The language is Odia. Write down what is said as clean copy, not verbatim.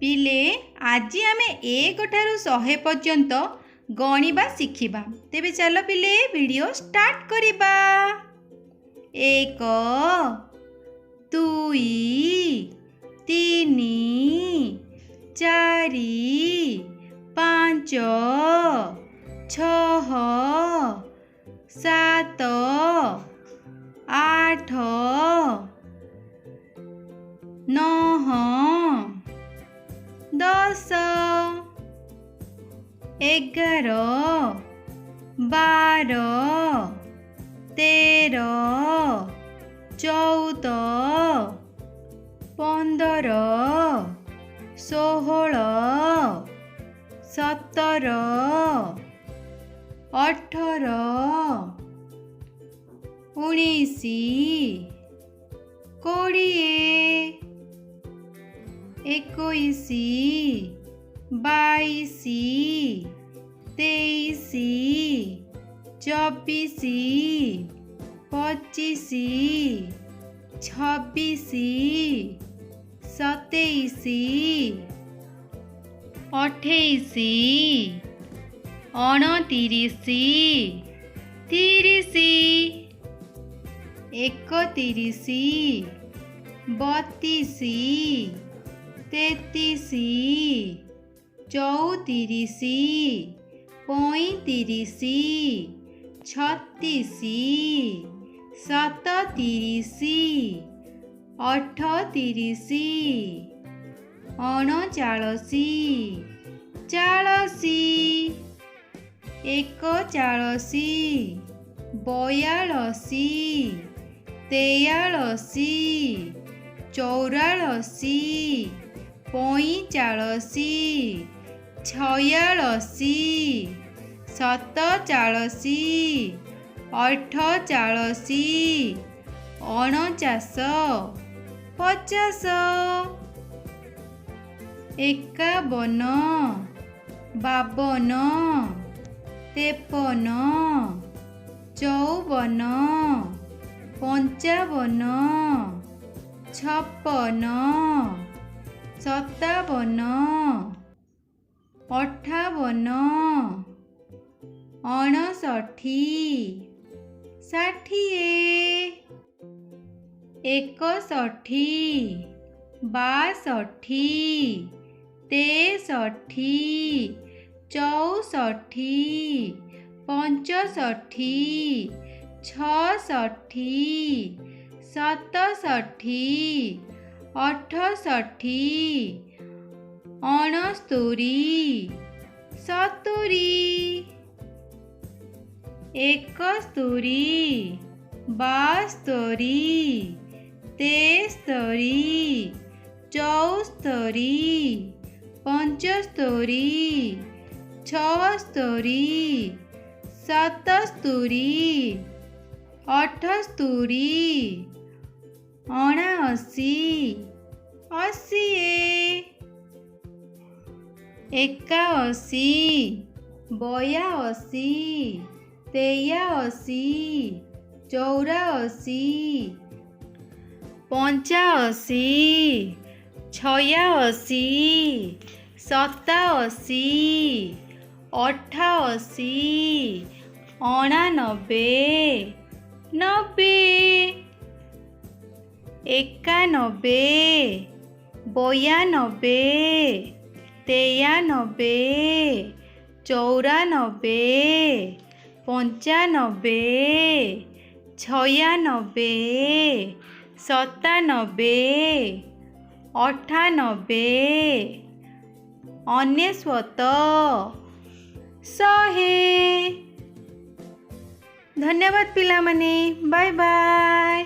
ପିଲେ, ଆଜି ଆମେ 1 ଠାରୁ 100 ପର୍ଯ୍ୟନ୍ତ ଗଣିବା ଶିଖିବା। ତେବେ ଚାଲ ପିଲେ, ଭିଡ଼ିଓ ଷ୍ଟାର୍ଟ କରିବା। 1, 2, 3, 4, 5, 6, 7, 8, 9, 10, 11, 12, 13, 14, 15, 16, 17, 18, 19, 20, 21, 22, 23, 24, 25, 26, 27, 28, 29, 30, 31, 32, 33, 34, 35, 36, 37, 38, 39, 40, 41, 42, 43, 44, 45, 46, 47, 48, 49, 50, 51, 52, 53, 54, 55, 56, 57, 58, 59, 60, 61, 62, 63, 64, 65, 66, 67, 68, 69, 70, 71, 72, 73, 74, 75, 76, 77, 78, 79, 80, 81, 82, 83, 84, 85, 86, 87, 88, 89, 90, 91, 92, 93, 94, 95, 96, 97, 98, 99, 100। ଧନ୍ୟବାଦ ପିଲାମାନେ, ବାଏ ବାଏ।